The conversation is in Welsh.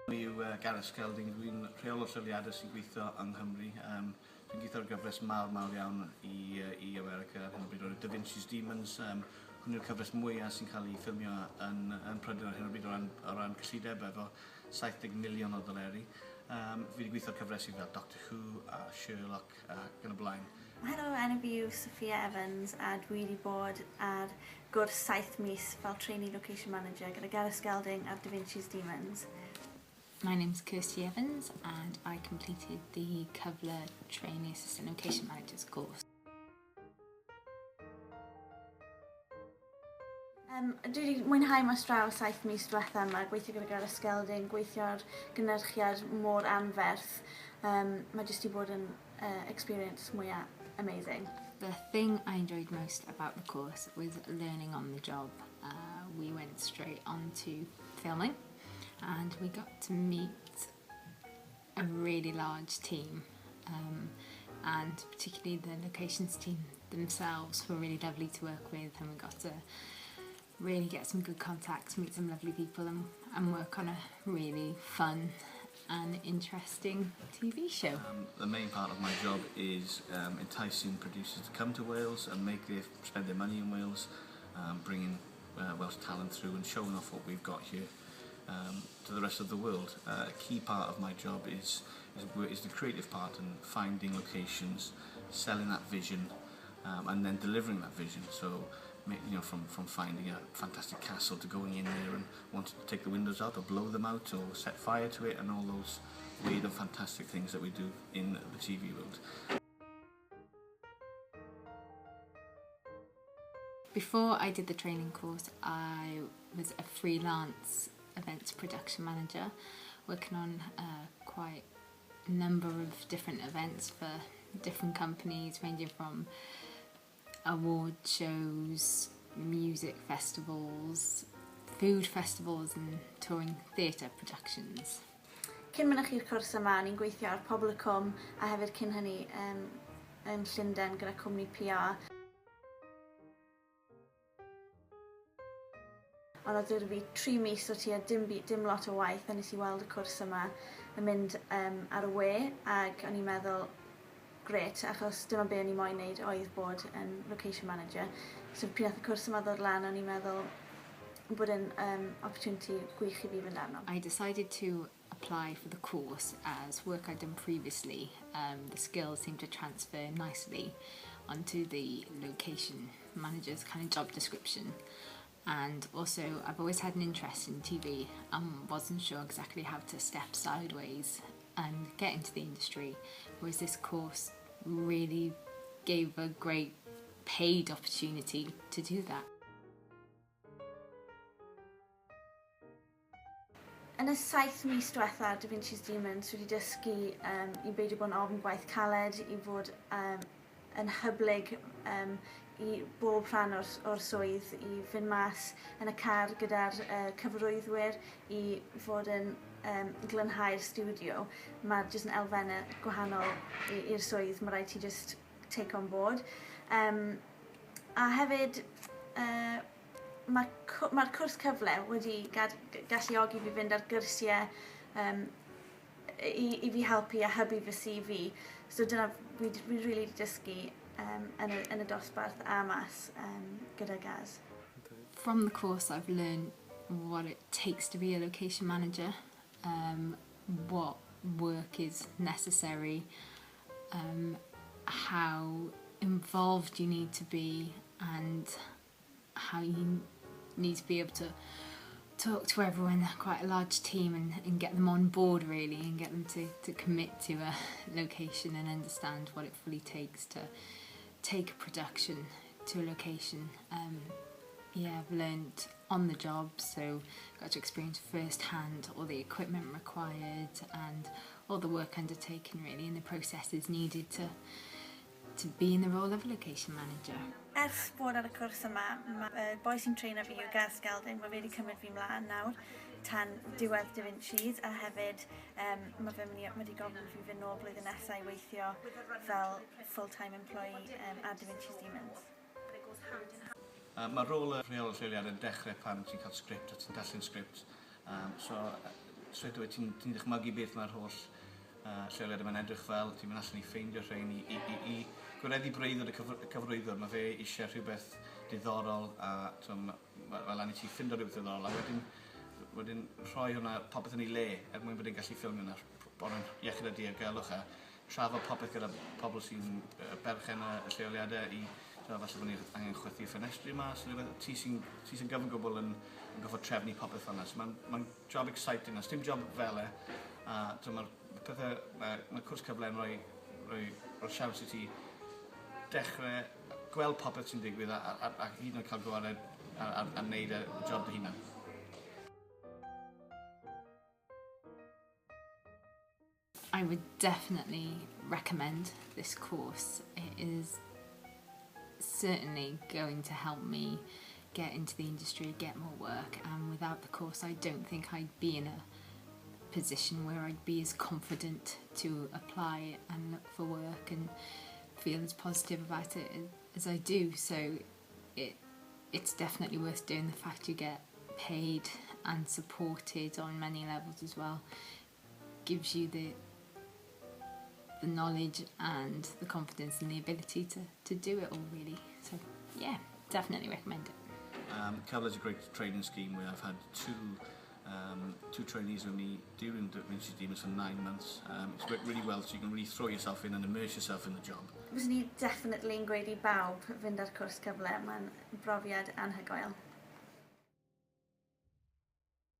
Fi yw Gareth Skelding, dwi'n rheolwr lleoliadau sy'n gweithio yng Nghymru. Um, dwi'n gweithio ar gyfres mawr mawr iawn i, i America ar hyn o bryd o'r Da Vinci's Demons. Um, hwn yw'r cyfres mwyaf sy'n cael ei ffilmio yn, yn Prydain ar hyn o bryd o ran, o ran cyllideb efo 70 miliwn o ddoleri. Um, fi wedi gweithio ar cyfresi fel Doctor Who a Sherlock ac yn y blaen. Helo, enw fi yw Sophia Evans a dwi wedi bod ar gwrs saith mis fel trainee location manager gyda Gareth Skelding ar Da Vinci's Demons. My name's Kirsty Evans and I completed the Cyfle Trainee Assistant Location Managers course. Um, dwi wedi mwynhau mas draw saith mis diwetha yma, gweithio gyda Gareth Skelding, gweithio ar gynhyrchiad mor anferth. Um, mae jyst i bod yn uh, experience mwyaf amazing. The thing I enjoyed most about the course was learning on the job. Uh, we went straight on to filming and we got to meet a really large team um, and particularly the locations team themselves were really lovely to work with and we got to really get some good contacts, meet some lovely people and, and work on a really fun and interesting TV show. Um, the main part of my job is um, enticing producers to come to Wales and make their, spend their money in Wales, um, bringing uh, Welsh talent through and showing off what we've got here um, to the rest of the world. Uh, a key part of my job is, is, is the creative part and finding locations, selling that vision, um, and then delivering that vision. So, you know, from, from finding a fantastic castle to going in there and wanting to take the windows out or blow them out or set fire to it and all those weird and fantastic things that we do in the TV world. Before I did the training course, I was a freelance events production manager, working on uh, quite a number of different events for different companies, ranging from award shows, music festivals, food festivals and touring theatre productions. Cyn mynychu'r cwrs yma, o'n i'n gweithio ar Pobl y Cwm a hefyd cyn hynny um, yn Llundain gyda cwmni PR. Ond oedd gyda fi tri mis o tua dim, dim lot o waith a nes i weld y cwrs yma yn mynd um, ar y we ac o'n i'n meddwl grêt achos dyma be o'n i moyn neud oedd bod yn location manager. So pryd nath y cwrs yma ddod lan o'n i'n meddwl bod yn um, opportunity gwych i fi fynd arno. I decided to apply for the course as work I'd done previously. Um, the skills seemed to transfer nicely onto the location manager's kind of job description. And also, I've always had an interest in TV and wasn't sure exactly how to step sideways and get into the industry. Whereas this course really gave a great paid opportunity to do that. Yn y saith mis diwetha Da Vinci's Demons, wedi dysgu um, i beidio bod yn ofn gwaith caled, i fod um, yn hyblyg um, i bob rhan o'r, or swydd, i fynd mas yn y car gyda'r uh, cyfarwyddwyr, i fod yn um, glanhau'r studio. Mae jyst yn elfennau gwahanol i'r swydd, mae rhaid ti just take on board. Um, a hefyd, uh, mae'r ma cwrs cyfle wedi gad, galluogi fi fynd ar gyrsiau um, i, i fi helpu a hybu fy CV. So dyna fi, fi really wedi dysgu um, yn, y, yn y dosbarth a mas um, gyda Gaz. From the course I've learned what it takes to be a location manager, um, what work is necessary, um, how involved you need to be and how you need to be able to talk to everyone, quite a large team, and, and get them on board really and get them to, to commit to a location and understand what it fully takes to take a production to a location. Um, yeah, I've learned on the job, so got to experience firsthand all the equipment required and all the work undertaken really and the processes needed to to be in the role of a location manager. Ers bod ar y cwrs yma, mae uh, boi sy'n treino fi yw Gaz Gelding, mae fe wedi cymryd fi mlaen nawr tan diwedd Da Vinci's a hefyd um, mae fe mynd i, mae wedi gofyn fi fynd nôl blwyddyn nesaf i weithio fel full-time employee um, ar Da Vinci's Demons. Uh, mae rôl y rheolwr lleoliad yn dechrau pan ti'n cael sgript a ti'n darllen sgript. Um, so, Straight away ti'n ti dychmygu beth mae'r holl lleoliad yma'n edrych fel, ti'n mynd allan i ffeindio rhain i gwireddu breuddwyd y cyfarwyddwr. Mae fe eisiau rhywbeth diddorol a mae lan i ti ffindo rhywbeth diddorol a wedyn rhoi hwnna popeth yn ei le er mwyn bod e'n gallu ffilmio hwnna bod yn iechyd a diogelwch a trafod popeth gyda pobl sy'n berchen y lleoliadau i falle bod ni angen chwythu ffenestri mas, neu rhywbeth. Ti sy'n gyfan gwbl yn gorfod trefnu popeth fel yna. So mae'n job exciting, a dim job fel e. A mae'r pethau, mae cwrs cyfle yn rhoi siawns i ti dechrau gweld popeth sy'n digwydd a hyd yn oed cael gwared a wneud y job dy hunan. I would definitely recommend this course. It is certainly going to help me get into the industry, get more work, and without the course I don't think I'd be in a position where I'd be as confident to apply and look for work and feel as positive about it as I do. So it's definitely worth doing. The fact you get paid and supported on many levels as well gives you the knowledge and the confidence and the ability to do it all, really. So yeah, definitely recommend it. Cyfle is a great training scheme where I've had two trainees with me during Da Vinci's Demons for 9 months. It's worked really well, so you can really throw yourself in and immerse yourself in the job. Fyswn i definitely yn gweud i bawb fynd ar cwrs cyfle, mae'n brofiad anhygoel.